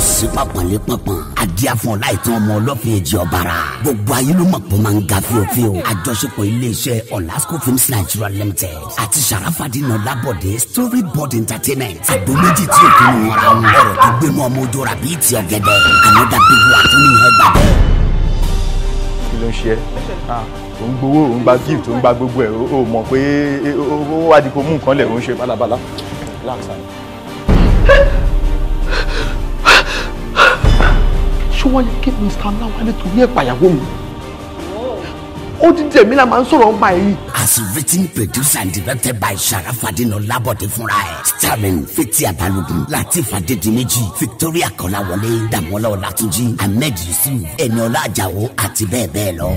Sí pàpọ̀nlé pọ̀npọ̀n adíàfọ̀n láìtàn ọmọ ọlọ́fin èjì ọ̀bàrà gbogbo ayé ló mọ̀ pé ó máa ń ga fíofío. Àjọṣepọ̀ iléeṣẹ́ Olasco Films Nigeria Limited àti Sharafadeen Ọlábọ̀dé Storyboard Entertainment. Àgbo méjì tí òkú ń ra wọn ọ̀rọ̀ tó gbénu ọmọ ojú ra bíi ti ọ̀gẹ̀dẹ̀. Another big one tó níyẹn gbà bẹ́ẹ̀. Kí ló ń ṣe ẹ́? Ò ń gbowó, ò ń gba gift, ò ń gba gbogbo ẹ̀, o mọ̀ pé ó wá di kó mú nǹkan lẹ̀, ò ń ṣe bálabàla. Relax. Ṣé wọ́n yẹ kí Mr. Ọláwálé torí ẹ̀ pàyàwó mi? Ó ti dẹ̀ mí la máa ń sọ̀rọ̀ ń pa èyí. As written, produced and directed by Sharafadeen Ọlábọ̀dé fúnra ẹ̀. Starring Fathia Balogun, Lateef Adédìméjì, Victoria Kọ́láwọlé, Dàmọ́lá Ọlátúnjí, Ahmed Yusuf, Ẹniọlá Àjàó àti bẹ́ẹ̀ bẹ́ẹ̀ lọ.